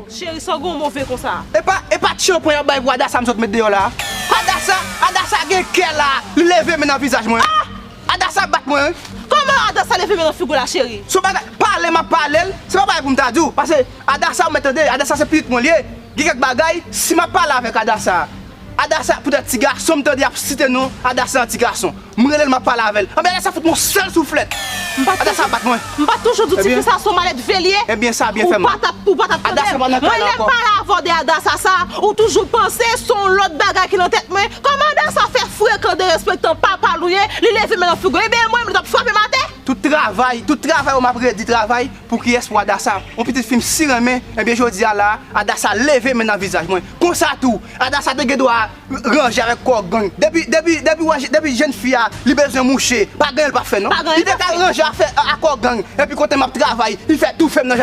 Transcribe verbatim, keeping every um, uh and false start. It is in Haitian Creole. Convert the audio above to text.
Cheri, sa w gen w move konsa? E pa, e pa ti chanpwen y ap bay pou Adassa m sot met deyò la. Adassa, Adassa gen kè la, li leve men nan vizaj mwen. Adassa ap bat mwen wi. Kòman Adassa leve men nan figi w la, cheri? Se yon bagay, pale m ap pale l, se pa bagay pou m ta di w. Paske Adassa ou mèt tande, Adassa se pitit mwen li ye. Gen kèk bagay, si m ap pale avèk Adassa, Adassa poutèt ti gason m tande y ap site non Adassa an ti gason. M rele l m ap pale avè l. Anben Adassa fout m yon sèl souflèt. Adassa ap bat mwen. M pa t toujou di w tifi sa se yon malèt vye l ye? Ebyen sa byen fè mal. Ou pa t ap tande. Adassa pa nan kay la ankò. Mwen lè m pale avè w de Adassa sa, ou toujou panse se yon lòt bagay ki nan tèt mwen. Kòman Adassa fè frekan derespektan papa l ou ye, li leve men nan figi w? Ebyen mwen menm li t ap frape m atè. Tout travay, tout travay ou m ap redi travay pou kiyès? Pou Adassa. Yon pitit fi m si renmen, ebyen jodi a la, Adassa leve men nan vizaj mwen. Konsa tou, Adassa te gen dwa ranje avèk kò gang. Depi, depi, depi, depi jenn fi a, li bezwen mouche, pa gen l pa fè non. Li te ka ranje afè a kò gang, epi kote m ap travay, li fè tou fè m nan